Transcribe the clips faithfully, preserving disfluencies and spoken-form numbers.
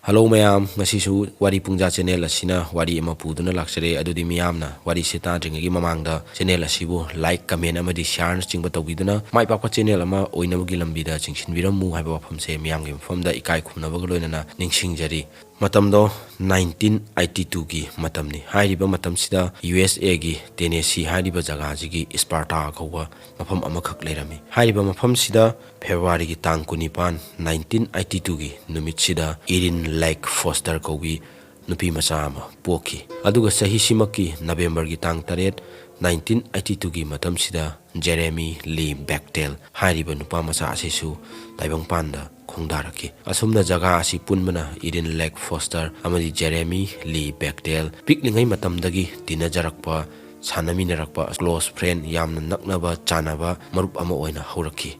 Hello ꯃꯌꯥꯝ, ꯉꯁꯤꯁꯨ ꯋꯥꯔꯤ ꯄꯨꯡꯖꯥ channel ꯑꯁꯤꯅ ꯋꯥꯔꯤ ꯑꯃ ꯄꯨꯗꯨꯅ ꯂꯥꯛꯆꯔꯦ꯫ ꯑꯗꯨꯗꯤ ꯃꯤꯌꯥꯝꯅ ꯋꯥꯔꯤꯁꯦ ꯇꯥꯗ꯭ꯔꯤꯉꯩꯒꯤ ꯃꯃꯥꯡꯗ channel ꯑꯁꯤꯕꯨ like, comment ꯑꯃꯗꯤ shareꯅꯆꯤꯡꯕ ꯇꯧꯕꯤꯗꯨꯅ ꯃꯥꯏ ꯄꯥꯛꯄ channel ꯑꯃ ꯑꯣꯏꯅꯕꯒꯤ ꯂꯝꯕꯤꯗ ꯆꯤꯡꯁꯤꯟꯕꯤꯔꯝꯃꯨ ꯍꯥꯏꯕ ꯋꯥꯐꯝꯁꯦ ꯃꯤꯌꯥꯝꯒꯤ ꯃꯐꯝꯗ ꯏꯀꯥꯏ ꯈꯨꯝꯅꯕꯒ ꯂꯣꯏꯅꯅ ꯅꯤꯡꯁꯤꯡꯖꯔꯤ꯫ ꯃꯇꯝꯗꯣ nineteen eighty twoꯒꯤ ꯃꯇꯝꯅꯤ꯫ ꯍꯥꯏꯔꯤꯕ ꯃꯇꯝꯁꯤꯗ USAꯒꯤ Tennessee ꯍꯥꯏꯔꯤꯕ ꯖꯒꯥꯁꯤꯒꯤ Sparta ꯀꯧꯕ ꯃꯐꯝ ꯑꯃꯈꯛ ꯂꯩꯔꯝꯃꯤ꯫ ꯍꯥꯏꯔꯤꯕ ꯃꯐꯝꯁꯤꯗ Februaryꯒꯤ ꯇꯥꯡ ꯀꯨꯟꯅꯤꯄꯥꯟ, nineteen eighty twoꯒꯤ ꯅꯨꯃꯤꯠꯁꯤꯗ Irene Lake Foster ꯀꯧꯕꯤ ꯅꯨꯄꯤ ꯃꯆꯥ ꯑꯃ ꯄꯣꯛꯈꯤ꯫ ꯑꯗꯨꯒ ꯆꯍꯤꯁꯤꯃꯛꯀꯤ Novemberꯒꯤ ꯇꯥꯡ ꯇꯔꯦꯠ, nineteen eighty twoꯒꯤ ꯃꯇꯝꯁꯤꯗ Jeremy Lee Bechtel ꯍꯥꯏꯔꯤꯕ ꯅꯨꯄꯥ ꯃꯆꯥ ꯑꯁꯤꯁꯨ ꯇꯥꯏꯕꯪꯄꯥꯟꯗ ꯈꯣꯡꯗꯥꯔꯛꯈꯤ꯫ ꯑꯁꯨꯝꯅ ꯖꯒꯥ ꯑꯁꯤ ꯄꯨꯟꯕꯅ Irene Lake Foster ꯑꯃꯗꯤ Jeremy Lee Bechtel ꯄꯤꯛꯂꯤꯉꯩ ꯃꯇꯝꯗꯒꯤ ꯇꯤꯟꯅꯖꯔꯛꯄ, ꯁꯥꯟꯅꯃꯤꯟꯅꯔꯛꯄ, close friend, ꯌꯥꯝꯅ ꯅꯛꯅꯕ ꯆꯥꯟꯅꯕ ꯃꯔꯨꯞ ꯑꯃ ꯑꯣꯏꯅ ꯍꯧꯔꯛꯈꯤ꯫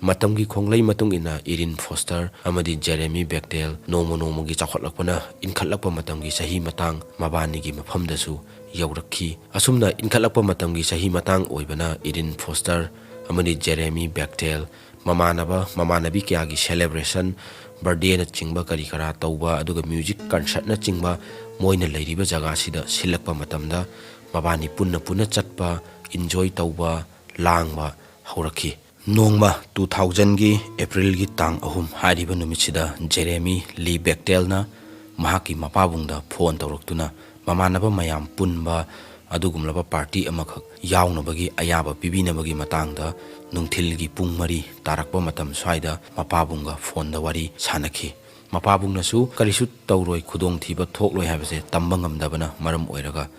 ꯃꯇꯝꯒꯤ ꯈꯣꯡꯂꯩ ꯃꯇꯨꯡ ꯏꯟꯅ Irene Foster ꯑꯃꯗꯤ Jeremy Bechtel ꯅꯣꯡꯃ ꯅꯣꯡꯃꯒꯤ ꯆꯥꯎꯈꯠꯂꯛꯄꯅ ꯏꯟꯈꯠꯂꯛꯄ ꯃꯇꯝꯒꯤ ꯆꯍꯤ ꯃꯇꯥꯡ ꯃꯕꯥꯅꯤꯒꯤ ꯃꯐꯝꯗꯁꯨ ꯌꯧꯔꯛꯈꯤ꯫ ꯑꯁꯨꯝꯅ ꯏꯟꯈꯠꯂꯛꯄ ꯃꯇꯝꯒꯤ ꯆꯍꯤ ꯃꯇꯥꯡ ꯑꯣꯏꯕꯅ Irene Foster ꯑꯃꯗꯤ Jeremy Bechtel ꯃꯃꯥꯟꯅꯕ ꯃꯃꯥꯟꯅꯕꯤ ꯀꯌꯥꯒꯤ celebration, birthdayꯅꯆꯤꯡꯕ ꯀꯔꯤ ꯀꯔꯥ ꯇꯧꯕ, ꯑꯗꯨꯒ music concertꯅꯆꯤꯡꯕ ꯃꯣꯏꯅ ꯂꯩꯔꯤꯕ ꯖꯒꯥꯁꯤꯗ ꯁꯤꯜꯂꯛꯄ ꯃꯇꯝꯗ ꯃꯕꯥꯅꯤ ꯄꯨꯟꯅ ꯄꯨꯟꯅ ꯆꯠꯄ, enjoy ꯇꯧꯕ, ꯂꯥꯡꯕ ꯍꯧꯔꯛꯈꯤ꯫ ꯅꯣꯡꯃ two thousandꯒꯤ Aprilꯒꯤ ꯇꯥꯡ ꯑꯍꯨꯝ ꯍꯥꯏꯔꯤꯕ ꯅꯨꯃꯤꯠꯁꯤꯗ Jeremy Lee Bechtelꯅ ꯃꯍꯥꯛꯀꯤ ꯃꯄꯥꯕꯨꯡꯗ phone ꯇꯧꯔꯛꯇꯨꯅ ꯃꯃꯥꯟꯅꯕ ꯃꯌꯥꯝ ꯄꯨꯟꯕ ꯑꯗꯨꯒꯨꯝꯂꯕ party ꯑꯃꯈꯛ ꯌꯥꯎꯅꯕꯒꯤ ꯑꯌꯥꯕ ꯄꯤꯕꯤꯅꯕꯒꯤ ꯃꯇꯥꯡꯗ ꯅꯨꯡꯊꯤꯜꯒꯤ ꯄꯨꯡ ꯃꯔꯤ ꯇꯥꯔꯛꯄ ꯃꯇꯝ ꯁ꯭ꯋꯥꯏꯗ ꯃꯄꯥꯕꯨꯡꯒ phoneꯗ ꯋꯥꯔꯤ ꯁꯥꯟꯅꯈꯤ꯫ ꯃꯄꯥꯕꯨꯡꯅꯁꯨ ꯀꯔꯤꯁꯨ ꯇꯧꯔꯣꯏ, ꯈꯨꯗꯣꯡꯊꯤꯕ ꯊꯣꯛꯂꯣꯏ ꯍꯥꯏꯕꯁꯦ ꯇꯝꯕ ꯉꯝꯗꯕꯅ ꯃꯔꯝ ꯑꯣꯏꯔꯒ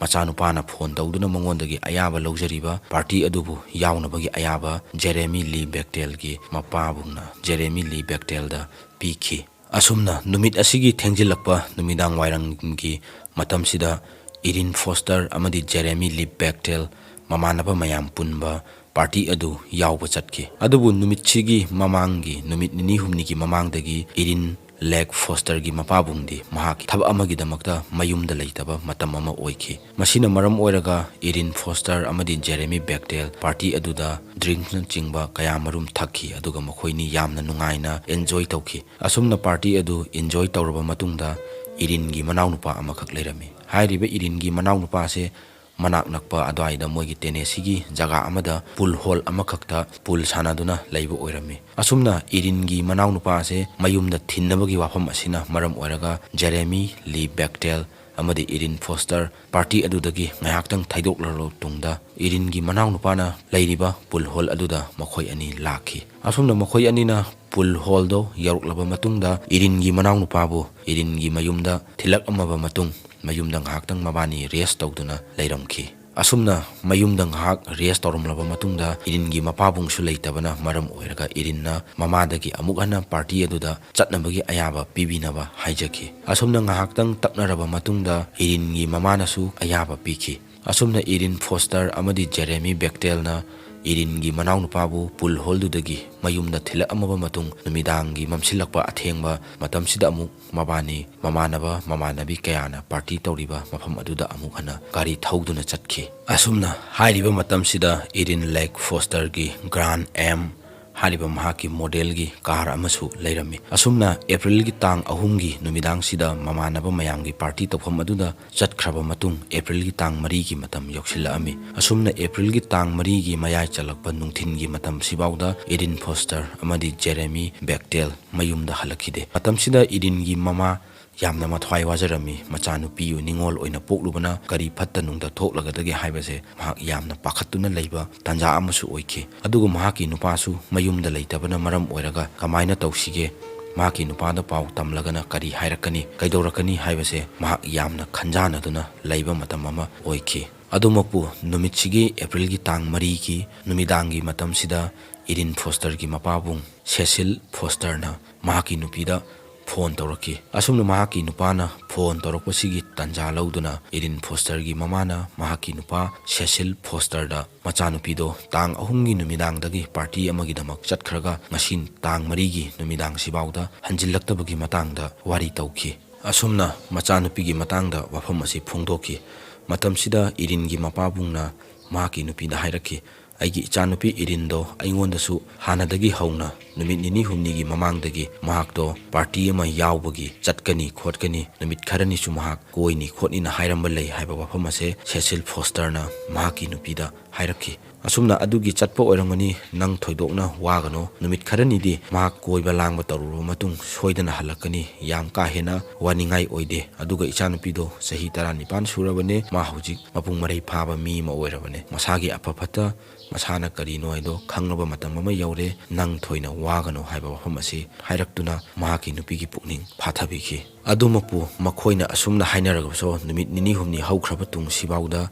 ꯃꯆꯥꯅꯨꯄꯥꯅ phone ꯇꯧꯗꯨꯅ ꯃꯉꯣꯟꯗꯒꯤ ꯑꯌꯥꯕ ꯂꯧꯖꯔꯤꯕ party ꯑꯗꯨꯕꯨ ꯌꯥꯎꯅꯕꯒꯤ ꯑꯌꯥꯕ Jeremy Lee Bechtelꯒꯤ ꯃꯄꯥꯕꯨꯡꯅ Jeremy Lee Bechtelꯗ ꯄꯤꯈꯤ꯫ ꯑꯁꯨꯝꯅ ꯅꯨꯃꯤꯠ ꯑꯁꯤꯒꯤ ꯊꯦꯡꯖꯤꯜꯂꯛꯄ ꯅꯨꯃꯤꯗꯥꯡ ꯋꯥꯏꯔꯝꯒꯤ ꯃꯇꯝꯁꯤꯗ Irene Foster ꯑꯃꯗꯤ Jeremy Lee Bechtel ꯃꯃꯥꯟꯅꯕ ꯃꯌꯥꯝ ꯄꯨꯟꯕ party ꯑꯗꯨ ꯌꯥꯎꯕ ꯆꯠꯈꯤ꯫ ꯑꯗꯨꯕꯨ ꯅꯨꯃꯤꯠꯁꯤꯒꯤ ꯃꯃꯥꯡꯒꯤ ꯅꯨꯃꯤꯠ ꯅꯤꯅꯤ ꯍꯨꯝꯅꯤꯒꯤ ꯃꯃꯥꯡꯗꯒꯤ Irene ꯂꯦꯛ ꯐꯣꯁꯇꯔꯒꯤ ꯃꯄꯥꯕꯨꯡꯗꯤ ꯃꯍꯥꯛꯀꯤ ꯊꯕꯛ ꯑꯃꯒꯤꯗꯃꯛꯇ ꯃꯌꯨꯝꯗ ꯂꯩꯇꯕ ꯃꯇꯝ ꯑꯃ ꯑꯣꯏꯈꯤ꯫ ꯃꯁꯤꯅ ꯃꯔꯝ ꯑꯣꯏꯔꯒ ꯏꯔꯤꯟ ꯐꯣꯁꯇꯔ ꯑꯃꯗꯤ ꯖꯦꯔꯦꯃꯤ ꯕꯦꯛꯇꯦꯜ ꯄꯥꯔꯇꯤ ꯑꯗꯨꯗ ꯗ꯭ꯔꯤꯡꯛꯅꯆꯤꯡꯕ ꯀꯌꯥꯃꯔꯨꯝ ꯊꯛꯈꯤ, ꯑꯗꯨꯒ ꯃꯈꯣꯏꯅꯤ ꯌꯥꯝꯅ ꯅꯨꯡꯉꯥꯏꯅ ꯑꯦꯟꯖꯣꯏ ꯇꯧꯈꯤ꯫ ꯑꯁꯨꯝꯅ ꯄꯥꯔꯇꯤ ꯑꯗꯨ ꯑꯦꯟꯖꯣꯏ ꯇꯧꯔꯕ ꯃꯇꯨꯡꯗ ꯏꯔꯤꯟꯒꯤ ꯃꯅꯥꯎꯅꯨꯄꯥ ꯑꯃꯈꯛ ꯂꯩꯔꯝꯃꯤ꯫ ꯍꯥꯏꯔꯤꯕ ꯏꯔꯤꯟꯒꯤ ꯃꯅꯥꯎꯅꯨꯄꯥꯁꯦ ꯃꯅꯥꯛ ꯅꯛꯄ ꯑꯗꯨꯋꯥꯏꯗ ꯃꯣꯏꯒꯤ ꯇꯦꯅꯦꯁꯤꯒꯤ ꯖꯒꯥ ꯑꯃꯗ ꯄꯨꯜ ꯍꯣꯜ ꯑꯃꯈꯛꯇ ꯄꯨꯜ ꯁꯥꯟꯅꯗꯨꯅ ꯂꯩꯕ ꯑꯣꯏꯔꯝꯃꯤ꯫ ꯑꯁꯨꯝꯅ ꯏꯔꯤꯟꯒꯤ ꯃꯅꯥꯎꯅꯨꯄꯥ ꯑꯁꯦ ꯃꯌꯨꯝꯗ ꯊꯤꯟꯅꯕꯒꯤ ꯋꯥꯐꯝ ꯑꯁꯤꯅ ꯃꯔꯝ ꯑꯣꯏꯔꯒ ꯖꯦꯔꯦꯃꯤ ꯂꯤ ꯕꯦꯛꯇꯦꯜ ꯑꯃꯗꯤ ꯏꯔꯤꯟ ꯐꯣꯁꯇꯔ ꯄꯥꯔꯇꯤ ꯑꯗꯨꯗꯒꯤ ꯉꯥꯏꯍꯥꯛꯇꯪ ꯊꯩꯗꯣꯛꯂꯔꯕ ꯇꯨꯡꯗ ꯏꯔꯤꯟꯒꯤ ꯃꯅꯥꯎꯅꯨꯄꯥꯅ ꯂꯩꯔꯤꯕ ꯄꯨꯜ ꯍꯣꯜ ꯑꯗꯨꯗ ꯃꯈꯣꯏ ꯑꯅꯤ ꯂꯥꯛꯈꯤ꯫ ꯑꯁꯨꯝꯅ ꯃꯈꯣꯏ ꯑꯅꯤꯅ ꯄꯨꯜ ꯍꯣꯜꯗꯣ ꯌꯧꯔꯛꯂꯕ ꯃꯇꯨꯡꯗ ꯏꯔꯤꯟꯒꯤ ꯃꯅꯥꯎꯅꯨꯄꯥꯕꯨ ꯏꯔꯤꯟꯒꯤ ꯃꯌꯨꯝꯗ ꯊꯤꯜꯂꯛꯂꯝꯃꯕ ꯃꯇꯨꯡ ꯃꯌꯨꯝꯗ ꯉꯥꯏꯍꯥꯛꯇꯪ ꯃꯕꯥꯅꯤ ꯔꯦꯁ ꯇꯧꯗꯨꯅ ꯂꯩꯔꯝꯈꯤ꯫ ꯑꯁꯨꯝꯅ ꯃꯌꯨꯝꯗ ꯉꯥꯏꯍꯥꯛ ꯔꯦꯁ ꯇꯧꯔꯝꯂꯕ ꯃꯇꯨꯡꯗ ꯏꯔꯤꯟꯒꯤ ꯃꯄꯥꯕꯨꯡꯁꯨ ꯂꯩꯇꯕꯅ ꯃꯔꯝ ꯑꯣꯏꯔꯒ ꯏꯔꯤꯟꯅ ꯃꯃꯥꯗꯒꯤ ꯑꯃꯨꯛ ꯍꯟꯅ ꯄꯥꯔꯇꯤ ꯑꯗꯨꯗ ꯆꯠꯅꯕꯒꯤ ꯑꯌꯥꯕ ꯄꯤꯕꯤꯅꯕ ꯍꯥꯏꯖꯈꯤ꯫ ꯑꯁꯨꯝꯅ ꯉꯥꯏꯍꯥꯛꯇꯪ ꯇꯛꯅꯔꯕ ꯃꯇꯨꯡꯗ ꯏꯔꯤꯟꯒꯤ ꯃꯃꯥꯅꯁꯨ ꯑꯌꯥꯕ ꯄꯤꯈꯤ꯫ ꯑꯁꯨꯝꯅ ꯏꯔꯤꯟ ꯐꯣꯁꯇꯔ ꯑꯃꯗꯤ ꯖꯦꯔꯦꯃꯤ ꯕꯦꯛꯇꯦꯜꯅ ꯏꯔꯤꯟꯒꯤ ꯃꯅꯥꯎꯅꯨꯄꯥꯕꯨ ꯄꯨꯜ ꯍꯣꯜꯗꯨꯗꯒꯤ ꯃꯌꯨꯝꯗ ꯊꯤꯜꯂꯛꯂꯝꯃꯕ ꯃꯇꯨꯡ ꯅꯨꯃꯤꯗꯥꯡꯒꯤ ꯃꯝꯁꯤꯜꯂꯛꯄ ꯑꯊꯦꯡꯕ ꯃꯇꯝꯁꯤꯗ ꯑꯃꯨꯛ ꯃꯕꯥꯅꯤ ꯃꯃꯥꯟꯅꯕ ꯃꯃꯥꯟꯅꯕꯤ ꯀꯌꯥꯅ ꯄꯥꯔꯇꯤ ꯇꯧꯔꯤꯕ ꯃꯐꯝ ꯑꯗꯨꯗ ꯑꯃꯨꯛ ꯍꯟꯅ ꯒꯥꯔꯤ ꯊꯧꯗꯨꯅ ꯆꯠꯈꯤ꯫ ꯑꯁꯨꯝꯅ ꯍꯥꯏꯔꯤꯕ ꯃꯇꯝꯁꯤꯗ ꯏꯔꯤꯟ ꯂꯦꯛ ꯐꯣꯁꯇꯔꯒꯤ ꯒ꯭ꯔꯥꯟ ꯑꯦꯝ ꯍꯥꯏꯔꯤꯕ ꯃꯍꯥꯛꯀꯤ ꯃꯣꯗꯦꯜꯒꯤ ꯀꯥꯔ ꯑꯃꯁꯨ ꯂꯩꯔꯝꯃꯤ꯫ ꯑꯁꯨꯝꯅ ꯑꯦꯄ꯭ꯔꯤꯜꯒꯤ ꯇꯥꯡ ꯑꯍꯨꯝꯒꯤ ꯅꯨꯃꯤꯗꯥꯡꯁꯤꯗ ꯃꯃꯥꯟꯅꯕ ꯃꯌꯥꯝꯒꯤ ꯄꯥꯔꯇꯤ ꯇꯧꯐꯝ ꯑꯗꯨꯗ ꯆꯠꯈ꯭ꯔꯕ ꯃꯇꯨꯡ ꯑꯦꯄ꯭ꯔꯤꯜꯒꯤ ꯇꯥꯡ ꯃꯔꯤꯒꯤ ꯃꯇꯝ ꯌꯧꯁꯤꯜꯂꯛꯂꯝꯃꯤ꯫ ꯑꯁꯨꯝꯅ ꯑꯦꯄ꯭ꯔꯤꯜꯒꯤ ꯇꯥꯡ ꯃꯔꯤꯒꯤ ꯃꯌꯥꯏ ꯆꯜꯂꯛꯄ ꯅꯨꯡꯊꯤꯜꯒꯤ ꯃꯇꯝꯁꯤꯐꯥꯎꯗ ꯏꯔꯤꯟ ꯐꯣꯁꯇꯔ ꯑꯃꯗꯤ ꯖꯦꯔꯦꯃꯤ ꯕꯦꯛꯇꯦꯜ ꯃꯌꯨꯝꯗ ꯍꯜꯂꯛꯈꯤꯗꯦ꯫ ꯃꯇꯝꯁꯤꯗ ꯏꯔꯤꯟꯒꯤ ꯃꯃꯥ ꯌꯥꯝꯅ ꯃꯊ꯭ꯋꯥꯏ ꯋꯥꯖꯔꯝꯃꯤ꯫ ꯃꯆꯥꯅꯨꯄꯤꯕꯨ ꯅꯤꯡꯉꯣꯜ ꯑꯣꯏꯅ ꯄꯣꯛꯂꯨꯕꯅ ꯀꯔꯤ ꯐꯠꯇ ꯅꯨꯡꯗ ꯊꯣꯛꯂꯒꯗꯒꯦ ꯍꯥꯏꯕꯁꯦ ꯃꯍꯥꯛ ꯌꯥꯝꯅ ꯄꯥꯈꯠꯇꯨꯅ ꯂꯩꯕ ꯇꯥꯟꯖꯥ ꯑꯃꯁꯨ ꯑꯣꯏꯈꯤ꯫ ꯑꯗꯨꯒ ꯃꯍꯥꯛꯀꯤ ꯅꯨꯄꯥꯁꯨ ꯃꯌꯨꯝꯗ ꯂꯩꯇꯕꯅ ꯃꯔꯝ ꯑꯣꯏꯔꯒ ꯀꯃꯥꯏꯅ ꯇꯧꯁꯤꯒꯦ? ꯃꯍꯥꯛꯀꯤ ꯅꯨꯄꯥꯗ ꯄꯥꯎ ꯇꯝꯂꯒꯅ ꯀꯔꯤ ꯍꯥꯏꯔꯛꯀꯅꯤ, ꯀꯩꯗꯧꯔꯛꯀꯅꯤ ꯍꯥꯏꯕꯁꯦ ꯃꯍꯥꯛ ꯌꯥꯝꯅ ꯈꯟꯖꯥꯟꯅꯗꯨꯅ ꯂꯩꯕ ꯃꯇꯝ ꯑꯃ ꯑꯣꯏꯈꯤ꯫ ꯑꯗꯨꯃꯛꯄꯨ ꯅꯨꯃꯤꯠꯁꯤꯒꯤ ꯑꯦꯄ꯭ꯔꯤꯜꯒꯤ ꯇꯥꯡ ꯃꯔꯤꯒꯤ ꯅꯨꯃꯤꯗꯥꯡꯒꯤ ꯃꯇꯝꯁꯤꯗ ꯏꯔꯤꯟ ꯐꯣꯁꯇꯔꯒꯤ ꯃꯄꯥꯕꯨꯡ ꯁꯦꯁꯤꯜ ꯐꯣꯁꯇꯔꯅ ꯃꯍꯥꯛꯀꯤ ꯅꯨꯄꯤꯗ ꯐꯣꯟ ꯇꯧꯔꯛꯈꯤ꯫ ꯑꯁꯨꯝꯅ ꯃꯍꯥꯛꯀꯤ ꯅꯨꯄꯥꯅ ꯐꯣꯟ ꯇꯧꯔꯛꯄꯁꯤꯒꯤ ꯇꯥꯟꯖꯥ ꯂꯧꯗꯨꯅ ꯏꯔꯤꯟ ꯐꯣꯁꯇꯔꯒꯤ ꯃꯃꯥꯅ ꯃꯍꯥꯛꯀꯤ ꯅꯨꯄꯥ ꯁꯦꯁꯤꯜ ꯐꯣꯁꯇꯔꯗ ꯃꯆꯥꯅꯨꯄꯤꯗꯣ ꯇꯥꯡ ꯑꯍꯨꯝꯒꯤ ꯅꯨꯃꯤꯗꯥꯡꯗꯒꯤ ꯄꯥꯔꯇꯤ ꯑꯃꯒꯤꯗꯃꯛ ꯆꯠꯈ꯭ꯔꯒ ꯉꯁꯤ ꯇꯥꯡ ꯃꯔꯤꯒꯤ ꯅꯨꯃꯤꯗꯥꯡꯁꯤꯐꯥꯎꯗ ꯍꯟꯖꯤꯜꯂꯛꯇꯕꯒꯤ ꯃꯇꯥꯡꯗ ꯋꯥꯔꯤ ꯇꯧꯈꯤ꯫ ꯑꯁꯨꯝꯅ ꯃꯆꯥꯅꯨꯄꯤꯒꯤ ꯃꯇꯥꯡꯗ ꯋꯥꯐꯝ ꯑꯁꯤ ꯐꯣꯡꯗꯣꯛꯈꯤ꯫ ꯃꯇꯝꯁꯤꯗ ꯏꯔꯤꯟꯒꯤ ꯃꯄꯥꯕꯨꯡꯅ ꯃꯍꯥꯛꯀꯤ ꯅꯨꯄꯤꯗ ꯍꯥꯏꯔꯛꯈꯤ, "ꯑꯩꯒꯤ ꯏꯆꯥꯅꯨꯄꯤ ꯏꯔꯤꯟꯗꯣ ꯑꯩꯉꯣꯟꯗꯁꯨ ꯍꯥꯟꯅꯗꯒꯤ ꯍꯧꯅ ꯅꯨꯃꯤꯠ ꯅꯤꯅꯤ ꯍꯨꯝꯅꯤꯒꯤ ꯃꯃꯥꯡꯗꯒꯤ ꯃꯍꯥꯛꯇꯣ ꯄꯥꯔꯇꯤ ꯑꯃ ꯌꯥꯎꯕꯒꯤ ꯆꯠꯀꯅꯤ ꯈꯣꯠꯀꯅꯤ, ꯅꯨꯃꯤꯠ ꯈꯔꯅꯤꯁꯨ ꯃꯍꯥꯛ ꯀꯣꯏꯅꯤ ꯈꯣꯠꯅꯤꯅ ꯍꯥꯏꯔꯝꯕ ꯂꯩ" ꯍꯥꯏꯕ ꯋꯥꯐꯝ ꯑꯁꯦ ꯁꯦꯁꯤꯜ ꯐꯣꯁꯇꯔꯅ ꯃꯍꯥꯛꯀꯤ ꯅꯨꯄꯤꯗ ꯍꯥꯏꯔꯛꯈꯤ꯫ ꯑꯁꯨꯝꯅ ꯑꯗꯨꯒꯤ ꯆꯠꯄ ꯑꯣꯏꯔꯝꯒꯅꯤ, ꯅꯪ ꯊꯣꯏꯗꯣꯛꯅ ꯋꯥꯒꯅꯨ, ꯅꯨꯃꯤꯠ ꯈꯔꯅꯤꯗꯤ ꯃꯍꯥꯛ ꯀꯣꯏꯕ ꯂꯥꯡꯕ ꯇꯧꯔꯨꯔꯕ ꯃꯇꯨꯡ ꯁꯣꯏꯗꯅ ꯍꯜꯂꯛꯀꯅꯤ, ꯌꯥꯝ ꯀꯥ ꯍꯦꯟꯅ ꯋꯥꯅꯤꯡꯉꯥꯏ ꯑꯣꯏꯗꯦ꯫ ꯑꯗꯨꯒ ꯏꯆꯥꯅꯨꯄꯤꯗꯣ ꯆꯍꯤ ꯇꯔꯥꯅꯤꯄꯥꯟ ꯁꯨꯔꯕꯅꯦ, ꯃꯥ ꯍꯧꯖꯤꯛ ꯃꯄꯨꯡ ꯃꯔꯩ ꯐꯥꯕ ꯃꯤ ꯑꯃ ꯑꯣꯏꯔꯕꯅꯦ, ꯃꯁꯥꯒꯤ ꯑꯐ ꯐꯠꯇ ꯃꯁꯥꯅ ꯀꯔꯤꯅꯣ ꯍꯥꯏꯗꯣ ꯈꯪꯂꯕ ꯃꯇꯝ ꯑꯃ ꯌꯧꯔꯦ, ꯅꯪ ꯊꯣꯏꯅ ꯋꯥꯒꯅꯨ ꯍꯥꯏꯕ ꯋꯥꯐꯝ ꯑꯁꯤ ꯍꯥꯏꯔꯛꯇꯨꯅ ꯃꯍꯥꯛꯀꯤ ꯅꯨꯄꯤꯒꯤ ꯄꯨꯛꯅꯤꯡ ꯐꯥꯊꯕꯤꯈꯤ꯫ ꯑꯗꯨꯃꯛꯄꯨ ꯃꯈꯣꯏꯅ ꯑꯁꯨꯝꯅ ꯍꯥꯏꯅꯔꯒꯁꯨ ꯅꯨꯃꯤꯠ ꯅꯤꯅꯤ ꯍꯨꯝꯅꯤ ꯍꯧꯈ꯭ꯔꯕ ꯇꯨꯡꯁꯤꯐꯥꯎꯗ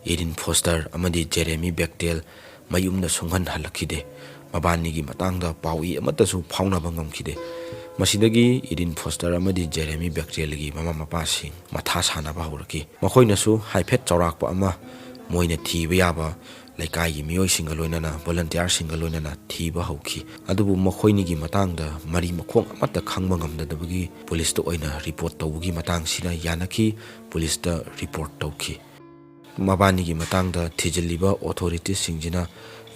ꯏꯔꯤꯟ ꯐꯣꯁꯇꯔ ꯑꯃꯗꯤ ꯖꯦꯔꯦꯃꯤ ꯕꯦꯛꯇꯦꯜ ꯃꯌꯨꯝꯗ ꯁꯨꯡꯍꯟ ꯍꯜꯂꯛꯈꯤꯗꯦ꯫ ꯃꯕꯥꯅꯤꯒꯤ ꯃꯇꯥꯡꯗ ꯄꯥꯎꯏ ꯑꯃꯠꯇꯁꯨ ꯐꯥꯎꯅꯕ ꯉꯝꯈꯤꯗꯦ꯫ ꯃꯁꯤꯗꯒꯤ ꯏꯔꯤꯟ ꯐꯣꯁꯇꯔ ꯑꯃꯗꯤ ꯖꯦꯔꯦꯃꯤ ꯕꯦꯛꯇꯦꯜꯒꯤ ꯃꯃꯥ ꯃꯄꯥꯁꯤꯡ ꯃꯊꯥ ꯁꯥꯅꯕ ꯍꯧꯔꯛꯈꯤ꯫ ꯃꯈꯣꯏꯅꯁꯨ ꯍꯥꯏꯐꯦꯠ ꯆꯥꯎꯔꯥꯛꯄ ꯑꯃ ꯃꯣꯏꯅ ꯊꯤꯕ ꯌꯥꯕ ꯂꯩꯀꯥꯏꯒꯤ ꯃꯤꯑꯣꯏꯁꯤꯡꯒ ꯂꯣꯏꯅꯅ, ꯚꯣꯂꯟꯇꯤꯌꯥꯔꯁꯤꯡꯒ ꯂꯣꯏꯅꯅ ꯊꯤꯕ ꯍꯧꯈꯤ꯫ ꯑꯗꯨꯕꯨ ꯃꯈꯣꯏꯅꯤꯒꯤ ꯃꯇꯥꯡꯗ ꯃꯔꯤ ꯃꯈꯣꯡ ꯑꯃꯠꯇ ꯈꯪꯕ ꯉꯝꯗꯕꯒꯤ ꯄꯨꯂꯤꯁꯇ ꯑꯣꯏꯅ ꯔꯤꯄꯣꯔꯠ ꯇꯧꯕꯒꯤ ꯃꯇꯥꯡꯁꯤꯗ ꯌꯥꯅꯈꯤ꯫ ꯄꯨꯂꯤꯁꯇ ꯔꯤꯄꯣꯔꯠ ꯇꯧꯈꯤ꯫ ꯃꯕꯥꯅꯤꯒꯤ ꯃꯇꯥꯡꯗ ꯊꯤꯖꯤꯜꯂꯤꯕ ꯑꯣꯊꯣꯔꯤꯇꯤꯁꯁꯤꯡꯁꯤꯅ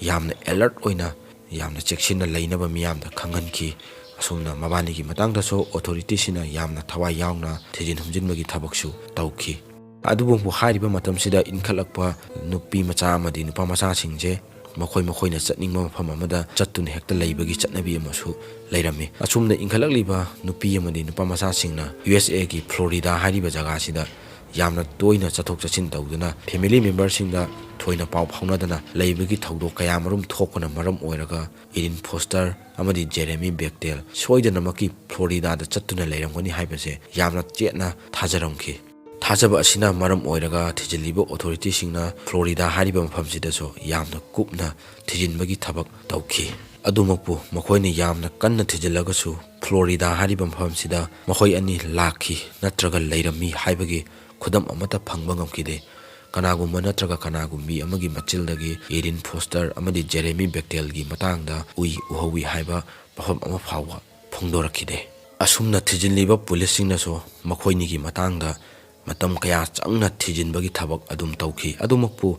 ꯌꯥꯝꯅ ꯑꯦꯂꯔꯠ ꯑꯣꯏꯅ, ꯌꯥꯝꯅ ꯆꯦꯛꯁꯤꯟꯅ ꯂꯩꯅꯕ ꯃꯤꯌꯥꯝꯗ ꯈꯪꯍꯟꯈꯤ꯫ ꯑꯁꯨꯝꯅ ꯃꯕꯥꯅꯤꯒꯤ ꯃꯇꯥꯡꯗꯁꯨ ꯑꯣꯊꯣꯔꯤꯇꯤꯁꯤꯅ ꯌꯥꯝꯅ ꯊꯋꯥꯏ ꯌꯥꯎꯅ ꯊꯤꯖꯤꯟ ꯍꯨꯝꯖꯤꯟꯕꯒꯤ ꯊꯕꯛꯁꯨ ꯇꯧꯈꯤ꯫ ꯑꯗꯨꯕꯨ ꯍꯥꯏꯔꯤꯕ ꯃꯇꯝꯁꯤꯗ ꯏꯟꯈꯠꯂꯛꯄ ꯅꯨꯄꯤ ꯃꯆꯥ ꯑꯃꯗꯤ ꯅꯨꯄꯥ ꯃꯆꯥꯁꯤꯡꯁꯦ ꯃꯈꯣꯏ ꯃꯈꯣꯏꯅ ꯆꯠꯅꯤꯡꯕ ꯃꯐꯝ ꯑꯃꯗ ꯆꯠꯇꯨꯅ ꯍꯦꯛꯇ ꯂꯩꯕꯒꯤ ꯆꯠꯅꯕꯤ ꯑꯃꯁꯨ ꯂꯩꯔꯝꯃꯤ꯫ ꯑꯁꯨꯝꯅ ꯏꯟꯈꯠꯂꯛꯂꯤꯕ ꯅꯨꯄꯤ ꯑꯃꯗꯤ ꯅꯨꯄꯥ ꯃꯆꯥꯁꯤꯡꯅ ꯌꯨ ꯑꯦꯁ ꯑꯦꯒꯤ ꯐ꯭ꯂꯣꯔꯤꯗꯥ ꯍꯥꯏꯔꯤꯕ ꯖꯒꯥꯁꯤꯗ ꯌꯥꯝꯅ ꯇꯣꯏꯅ ꯆꯠꯊꯣꯛ ꯆꯠꯁꯤꯟ ꯇꯧꯗꯨꯅ ꯐꯦꯃꯤꯂꯤ ꯃꯦꯝꯕꯔꯁꯤꯡꯗ ꯊꯣꯏꯅ ꯄꯥꯎ ꯐꯥꯎꯅꯗꯅ ꯂꯩꯕꯒꯤ ꯊꯧꯗꯣꯛ ꯀꯌꯥ ꯃꯔꯨꯝ ꯊꯣꯛꯄꯅ ꯃꯔꯝ ꯑꯣꯏꯔꯒ ꯏꯔꯤꯟ ꯐꯣꯁꯇꯔ ꯑꯃꯗꯤ ꯖꯦꯔꯦꯃꯤ ꯕꯦꯛꯇꯦꯜ ꯁꯣꯏꯗꯅꯃꯛꯀꯤ ꯐ꯭ꯂꯣꯔꯤꯗꯥꯗ ꯆꯠꯇꯨꯅ ꯂꯩꯔꯝꯒꯅꯤ ꯍꯥꯏꯕꯁꯦ ꯌꯥꯝꯅ ꯆꯦꯠꯅ ꯊꯥꯖꯔꯝꯈꯤ꯫ ꯊꯥꯖꯕ ꯑꯁꯤꯅ ꯃꯔꯝ ꯑꯣꯏꯔꯒ ꯊꯤꯖꯤꯜꯂꯤꯕ ꯑꯣꯊꯣꯔꯤꯇꯤꯁꯤꯡꯅ ꯐ꯭ꯂꯣꯔꯤꯗꯥ ꯍꯥꯏꯔꯤꯕ ꯃꯐꯝꯁꯤꯗꯁꯨ ꯌꯥꯝꯅ ꯀꯨꯞꯅ ꯊꯤꯖꯤꯟꯕꯒꯤ ꯊꯕꯛ ꯇꯧꯈꯤ꯫ ꯑꯗꯨꯃꯛꯄꯨ ꯃꯈꯣꯏꯅ ꯌꯥꯝꯅ ꯀꯟꯅ ꯊꯤꯖꯤꯜꯂꯒꯁꯨ ꯐ꯭ꯂꯣꯔꯤꯗꯥ ꯍꯥꯏꯔꯤꯕ ꯃꯐꯝꯁꯤꯗ ꯃꯈꯣꯏ ꯑꯅꯤ ꯂꯥꯛꯈꯤ ꯅꯠꯇ꯭ꯔꯒ ꯂꯩꯔꯝꯃꯤ ꯍꯥꯏꯕꯒꯤ ꯈꯨꯗꯝ ꯑꯃꯠꯇ ꯐꯪꯕ ꯉꯝꯈꯤꯗꯦ꯫ ꯀꯅꯥꯒꯨꯝꯕ ꯅꯠꯇ꯭ꯔꯒ ꯀꯅꯥꯒꯨꯝꯕꯤ ꯑꯃꯒꯤ ꯃꯆꯤꯜꯗꯒꯤ ꯏꯔꯤꯟ ꯐꯣꯁꯇꯔ ꯑꯃꯗꯤ ꯖꯦꯔꯦꯃꯤ ꯕꯦꯛꯇꯦꯜꯒꯤ ꯃꯇꯥꯡꯗ ꯎꯏ ꯎꯍꯧꯏ ꯍꯥꯏꯕ ꯋꯥꯐꯝ ꯑꯃ ꯐꯥꯎꯕ ꯐꯣꯡꯗꯣꯔꯛꯈꯤꯗꯦ꯫ ꯑꯁꯨꯝꯅ ꯊꯤꯖꯤꯜꯂꯤꯕ ꯄꯨꯂꯤꯁꯁꯤꯡꯅꯁꯨ ꯃꯈꯣꯏꯅꯤꯒꯤ ꯃꯇꯥꯡꯗ ꯃꯇꯝ ꯀꯌꯥ ꯆꯪꯅ ꯊꯤꯖꯤꯟꯕꯒꯤ ꯊꯕꯛ ꯑꯗꯨꯝ ꯇꯧꯈꯤ꯫ ꯑꯗꯨꯃꯛꯄꯨ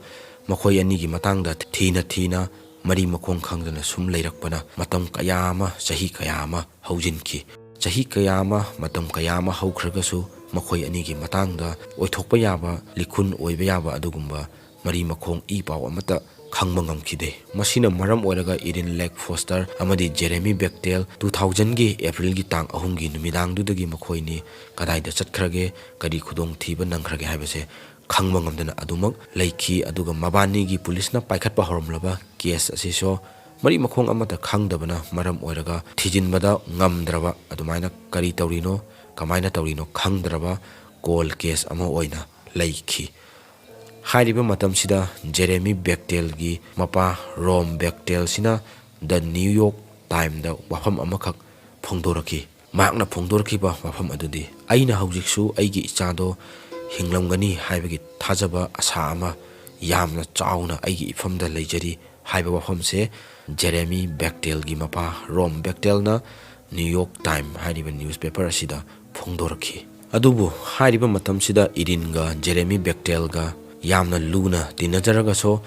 ꯃꯈꯣꯏ ꯑꯅꯤꯒꯤ ꯃꯇꯥꯡꯗ ꯊꯤꯅ ꯊꯤꯅ ꯃꯔꯤ ꯃꯈꯣꯡ ꯈꯪꯗꯅ ꯁꯨꯝ ꯂꯩꯔꯛꯄꯅ ꯃꯇꯝ ꯀꯌꯥ ꯑꯃ, ꯆꯍꯤ ꯀꯌꯥ ꯑꯃ ꯍꯧꯖꯤꯟꯈꯤ꯫ ꯆꯍꯤ ꯀꯌꯥ ꯑꯃ, ꯃꯇꯝ ꯀꯌꯥ ꯑꯃ ꯍꯧꯈ꯭ꯔꯒꯁꯨ ꯃꯈꯣꯏ ꯑꯅꯤꯒꯤ ꯃꯇꯥꯡꯗ ꯑꯣꯏꯊꯣꯛꯄ ꯌꯥꯕ, ꯂꯤꯈꯨꯟ ꯑꯣꯏꯕ ꯌꯥꯕ ꯑꯗꯨꯒꯨꯝꯕ ꯃꯔꯤ ꯃꯈꯣꯡ ꯏ ꯄꯥꯎ ꯑꯃꯠꯇ ꯈꯪꯕ ꯉꯝꯈꯤꯗꯦ꯫ ꯃꯁꯤꯅ ꯃꯔꯝ ꯑꯣꯏꯔꯒ ꯏꯔꯤꯟ ꯂꯦꯛ ꯐꯣꯁꯇꯔ ꯑꯃꯗꯤ ꯖꯦꯔꯦꯃꯤ ꯕꯦꯛꯇꯦꯜ two thousandꯒꯤ Aprilꯒꯤ ꯇꯥꯡ ꯑꯍꯨꯝꯒꯤ ꯅꯨꯃꯤꯗꯥꯡꯗꯨꯗꯒꯤ ꯃꯈꯣꯏꯅꯤ ꯀꯗꯥꯏꯗ ꯆꯠꯈ꯭ꯔꯒꯦ, ꯀꯔꯤ ꯈꯨꯗꯣꯡꯊꯤꯕ ꯅꯪꯈ꯭ꯔꯒꯦ ꯍꯥꯏꯕꯁꯦ ꯈꯪꯕ ꯉꯝꯗꯅ ꯑꯗꯨꯃꯛ ꯂꯩꯈꯤ꯫ ꯑꯗꯨꯒ ꯃꯕꯥꯅꯤꯒꯤ ꯄꯨꯂꯤꯁꯅ ꯄꯥꯏꯈꯠꯄ ꯍꯧꯔꯝꯂꯕ ꯀꯦꯁ ꯑꯁꯤꯁꯨ ꯃꯔꯤ ꯃꯈꯣꯡ ꯑꯃꯠꯇ ꯈꯪꯗꯕꯅ ꯃꯔꯝ ꯑꯣꯏꯔꯒ ꯊꯤꯖꯤꯟꯕꯗ ꯉꯝꯗ꯭ꯔꯕ, ꯑꯗꯨꯃꯥꯏꯅ ꯀꯔꯤ ꯇꯧꯔꯤꯅꯣ, ꯀꯃꯥꯏꯅ ꯇꯧꯔꯤꯅꯣ ꯈꯪꯗ꯭ꯔꯕ ꯀꯣꯜ ꯀꯦꯁ ꯑꯃ ꯑꯣꯏꯅ ꯂꯩꯈꯤ꯫ ꯍꯥꯏꯔꯤꯕ ꯃꯇꯝꯁꯤꯗ ꯖꯦꯔꯦꯃꯤ ꯕꯦꯛꯇꯦꯜꯒꯤ ꯃꯄꯥ ꯔꯣꯝ ꯕꯦꯛꯇꯦꯜꯁꯤꯅ The New York Timesꯗ ꯋꯥꯐꯝ ꯑꯃꯈꯛ ꯐꯣꯡꯗꯣꯔꯛꯈꯤ꯫ ꯃꯍꯥꯛꯅ ꯐꯣꯡꯗꯣꯔꯛꯈꯤꯕ ꯋꯥꯐꯝ ꯑꯗꯨꯗꯤ, "ꯑꯩꯅ ꯍꯧꯖꯤꯛꯁꯨ ꯑꯩꯒꯤ ꯏꯆꯥꯗꯣ ꯍꯤꯡꯂꯝꯒꯅꯤ ꯍꯥꯏꯕꯒꯤ ꯊꯥꯖꯕ, ꯑꯁꯥ ꯑꯃ ꯌꯥꯝꯅ ꯆꯥꯎꯅ ꯑꯩꯒꯤ ꯏꯐꯝꯗ ꯂꯩꯖꯔꯤ" ꯍꯥꯏꯕ ꯋꯥꯐꯝꯁꯦ ꯖꯦꯔꯦꯃꯤ ꯕꯦꯛꯇꯦꯜꯒꯤ ꯃꯄꯥ ꯔꯣꯝ ꯕꯦꯛꯇꯦꯜꯅ New York Times ꯍꯥꯏꯔꯤꯕ newspaper ꯑꯁꯤꯗ ꯐꯣꯡꯗꯣꯔꯛꯈꯤ꯫ ꯑꯗꯨꯕꯨ ꯍꯥꯏꯔꯤꯕ ꯃꯇꯝꯁꯤꯗ ꯏꯔꯤꯟꯒ ꯖꯦꯔꯦꯃꯤ ꯕꯦꯛꯇꯦꯜꯒ ꯌꯥꯝꯅ ꯂꯨꯅ ꯇꯤꯟꯅꯖꯔꯒꯁꯨ,